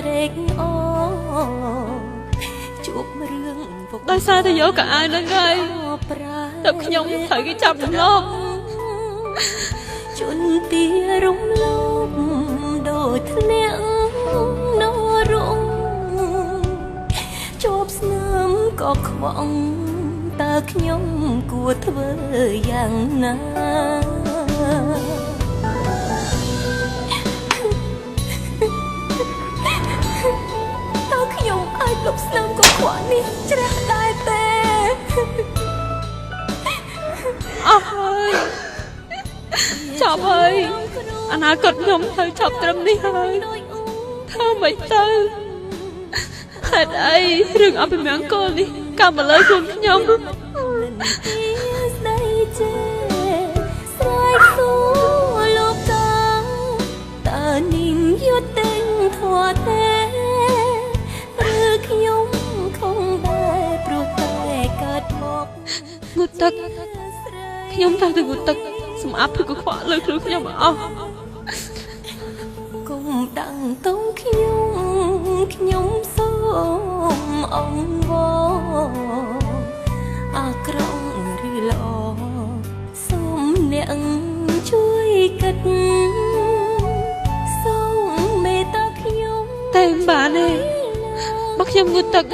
ត្រេកអរជួបរឿង ដោយសារតែយកកៅអៅហ្នឹងហើយតែខ្ញុំត្រូវគេចាប់រំលោភ ជន់ទីរំលោភដូចធ្លាក់នរងជាប់ស្នាមក៏ខ្វងតើខ្ញុំគួរធ្វើយ៉ាងណាតើខ្ញុំអាចលុបស្នាមកខ្វក់នេះជ្រះដែរទេ អស់ហើយចាប់ហើយអនាគតខ្ញុំត្រូវចាប់ត្រឹមនេះហើយធ្វើមិនទៅហេតុអីរឿងអពមង្គលនេះកម្មមកលើខ្លួនខ្ញុំ ស្ដីជេស្រែកសួរលោកកាតើនាងយុត្តិធម៌ទេឬខ្ញុំខំដែរព្រោះតែកើតមក ងូតទឹកខ្ញុំត្រូវទៅងូតទឹកសម្អាតព្រឹកខ្វក់លើខ្លួនខ្ញុំអស់ គុំដឹងតងខ្ញុំខ្ញុំសូមអង្វរអាក្រក់ឬល្អសូមអ្នកជួយគិតសូមមេត្តាខ្ញុំ តែមិនបានទេបើខ្ញុំងូតទឹក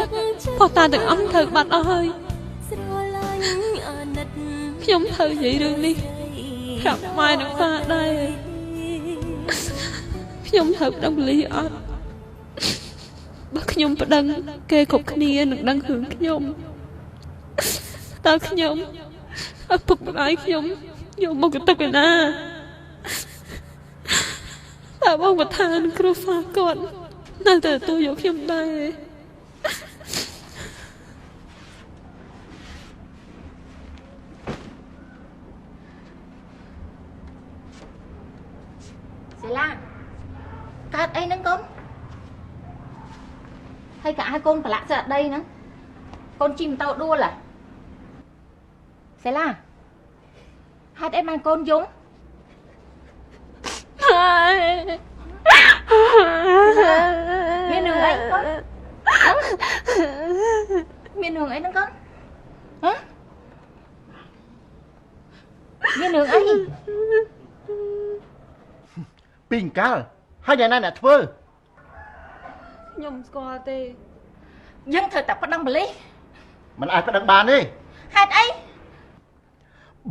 ផុសតាទាំងអស់ត្រូវបាត់អស់ហើយ ស្រឡាញ់អាណិត ខ្ញុំត្រូវនិយាយរឿងនេះប្រាប់ម៉ែនិងប៉ាដែរខ្ញុំត្រូវប្តឹងប៉ូលីសអត់បើខ្ញុំប្តឹងគេគ្រប់គ្នានឹងដឹងរឿងខ្ញុំតើខ្ញុំឪពុកម្ដាយខ្ញុំយកមកកទឹកឯណាតើបងប្រធានគ្រួសារគាត់នៅតែទទួលយកខ្ញុំដែរ សេឡាកើតអីហ្នឹងកូនហើយក៏ឲ្យកូនប្រឡាក់ស្ដីហ្នឹងកូនជិះម៉ូតូដួលហ៎សេឡាហេតុអីបានកូនយំមានរឿងអីកូនមានរឿងអីហ្នឹងកូនហ៎មានរឿងអី ពីអង្កលហើយយ៉ាងណាអ្នកធ្វើ ខ្ញុំស្គាល់ទេ យើងត្រូវតែប្តឹងប៉ូលីស មិនអាចប្តឹងបានទេ ហេតុអី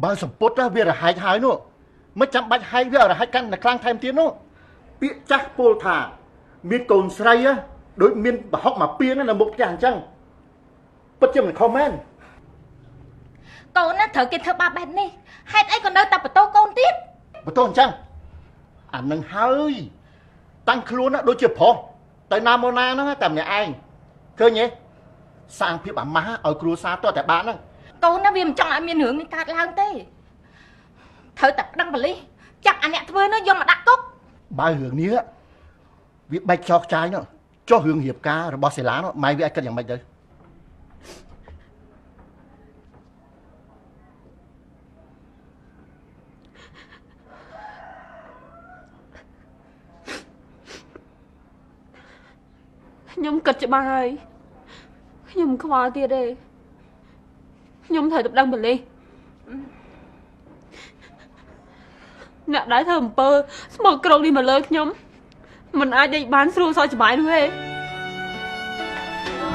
បើសម្ពុតវារហែកហើយនោះមិនចាំបាច់ហែកវារហែកកាន់តែខ្លាំងថែមទៀតនោះពាក្យចាស់ពោលថាមានកូនស្រីដូចមានប្រហុកមកពីងនៅមុខផ្ទះអញ្ចឹងពិតជាមិនខុសមែនក ូនណាត្រូវគេធ្វើបាបបែបនេះហេតុអីក៏នៅតែបន្ទោសកូនទៀត បន្ទោសអញ្ចឹងអានឹងហើយតាំងខ្លួនដូចជាប្រុសទៅណាមកណាហ្នឹងតែម្នាក់ឯងឃើញទេសាងភាពអាម៉ាស់ឲ្យគ្រួសារតតែបានហ្នឹង កូនណាវាមិនចង់ឲ្យមានរឿងនេះកើតឡើងទេត្រូវតែប្តឹងប៉ូលីសចាប់អាអ្នកធ្វើនោះយកមកដាក់គុក បើរឿងនេះវាបែកចោកចាយនោះចុះរឿងរៀបការរបស់សេឡានោះម៉ែវាអាចគិតយ៉ាងម៉េចទៅ ខ្ញុំគិតច្បាស់ហើយខ្ញុំខ្វល់ទៀតទេខ្ញុំត្រូវទៅប្តឹងប៉ូលីសអ្នកដែលធ្វើអំពើស្មោកគ្រោកនេះមកលើខ្ញុំមិនអាចដេកបានស្រួលសោកសប្បាយនោះទេ ខ្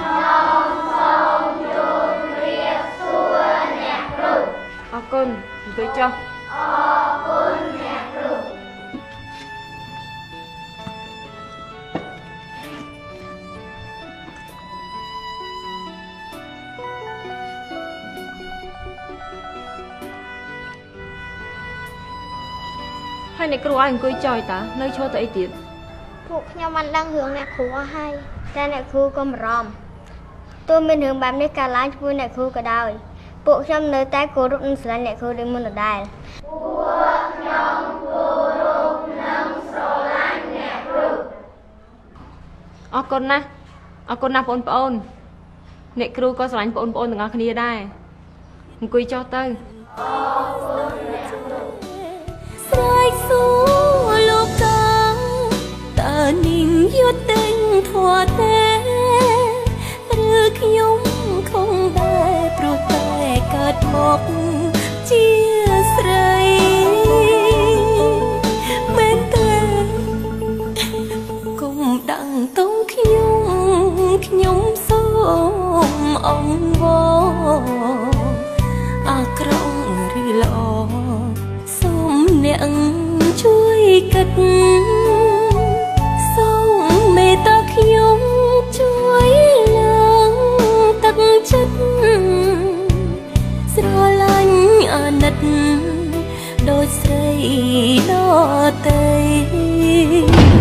ញុំសូមជម្រាបសួរអ្នកគ្រូ អរគុណអង្គុយចុះ អរគុណអ្នកគ្រូ ហើយអ្នកគ្រូឲ្យអង្គុយចុយតានៅឈរទៅអីទៀត ពួកខ្ញុំបានដឹងរឿងអ្នកគ្រូអស់ហើយតែអ្នកគ្រូក៏បារម្ភទោះមានរឿងបែបនេះកើតឡើងជាមួយអ្នកគ្រូក៏ដោយពួកខ្ញុំនៅតែគោរពនិងស្រឡាញ់អ្នកគ្រូដូចមុនដដែល ពួកខ្ញុំគោរពនិងស្រឡាញ់អ្នកគ្រូ អរគុណណាស់អរគុណណាស់បងប្អូនអ្នកគ្រូក៏ស្រឡាញ់បងប្អូនទាំងអស់គ្នាដែរអង្គុយចុះទៅ អរគុណអ្នកគ្រូ ស្រែកសួរលោកកាតើនាងយុត្តិធ កជាស្រីមែនទេគុំដឹងតងខ្ញុំខ្ញុំសូមអង្វរអាក្រក់ឬល្អសូមអ្នកជួយគិតសូមមេត្តាខ្ញុំជួយឡើងទឹកចិត្តស្រឡាញ់អាណិតដូចស្រីដទៃ។